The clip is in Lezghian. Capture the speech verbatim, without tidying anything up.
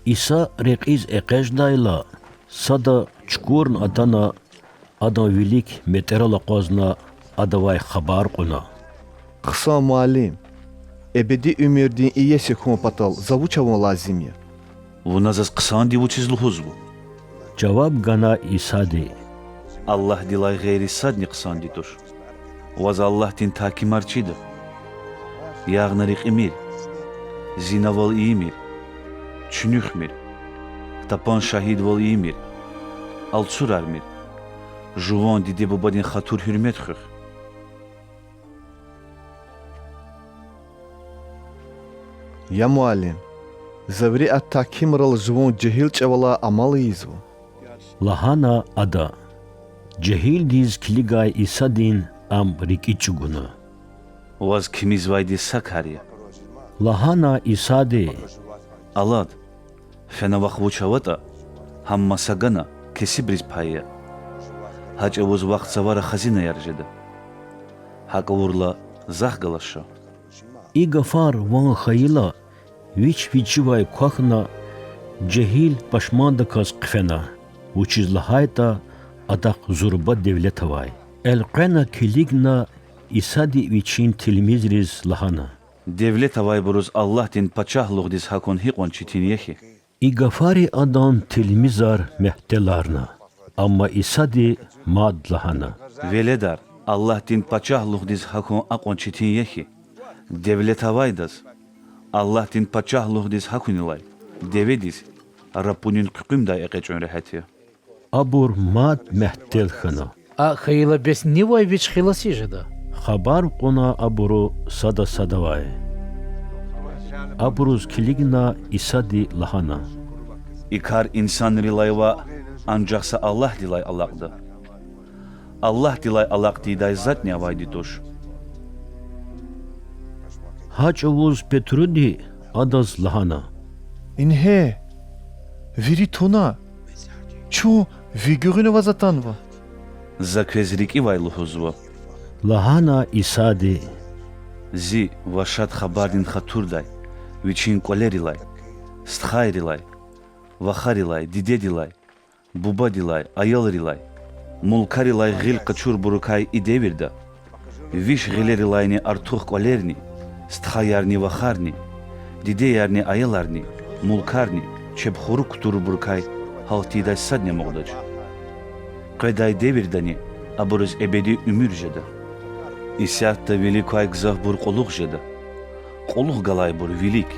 Иса рекьиз экъечӀдайла, сада чукурна атана, Адан вилик метӀерал акъвазна, Адавай хабар кьуна: Хъсан Муаллим! Эбеди уьмуьрдин иеси хьун патал За вуч авун лазим я? Вуна Заз хъсанди вучиз лугьузва? жаваб гана Исади. Аллагьдилай гъейри садни хъсанди туш. Ваз Аллагьдин тагькимар чида: ягъна рекьимир, зинавал ийимир, чуьнуьхмир, тапан шагьидвал ийимир, алцурармир, жуван диде-бубадин хатур-гьуьрмет хуьх. Я Муаллим, За вири а тагькимрал жуван жегьил чӀавалай амал ийизва,– лагьана ада. Жегьилдиз килигай Исадин ам рикӀи чӀугуна. Ваз кимизвайди са кар я,– лагьана Исади. Алад, фена вахъ вуч аватӀа, гьам маса гана, кесибриз пай ая. Гьа чӀавуз вахъ цавара хазинаяр жеда. ГьакӀ авурла, Захъ галаз ша. И гафар ван хьайила, вич вичивай квахьна, жегьил пашмандаказ хъфена, вучиз лагьайтӀа адахъ зурба девлет авай. Элкъвена килигна, Исади Вичин тилмизриз лагьана: Девлет авайбуруз Аллагьдин Пачагьлугъдиз гьахьун гьикьван четин я хьи! И гафари Адан тилмизар мягьтеларна. Амма Исади мад лагьана: Веледар, Аллагьдин Пачагьлугъдиз гьахьун акьван четин я хьи! Девлет авайдаз Аллагьдин Пачагьлугъдиз гьахьунилай деведиз рапунин хъуькъуьмдай экъечӀун регьят я. Абур мад мягьтел хьана. АкӀ хьайила, бес нивай вич хиласи жеда? хабар кьуна абуру сада садавай. Абуруз килигна Исади лагьана: И кар инсанрилай ваъ, анжах са Аллагьдилай алакьда. Аллагьдилай алакь тийидай затӀни авайди туш. Гьа чӀавуз Петруди Адаз лагьана: Ингье, вири туна, чун ви гуьгъуьна ваз атанва. За квез рикӀивай лугьузва,– лагьана Исади,– Зи ва Шад Хабардин хатурдай Вичин кӀвалерилай, стхайрилай, вахарилай, дидедилай, бубадилай, аялрилай, мулкарилай гъил къачурбурукай и девирда, виш гъилерилайни артух кӀвалерни, стхаярни вахарни, дидеярни аяларни, мулкарни чеб хурук кутурбурукай гьалт тийидай садни амукьдач. Къведай девирдани абуруз эбеди уьмуьр жеда. Исятда вилик квай гзафбур кьулухъ жеда, кьулухъ галайбур вилик.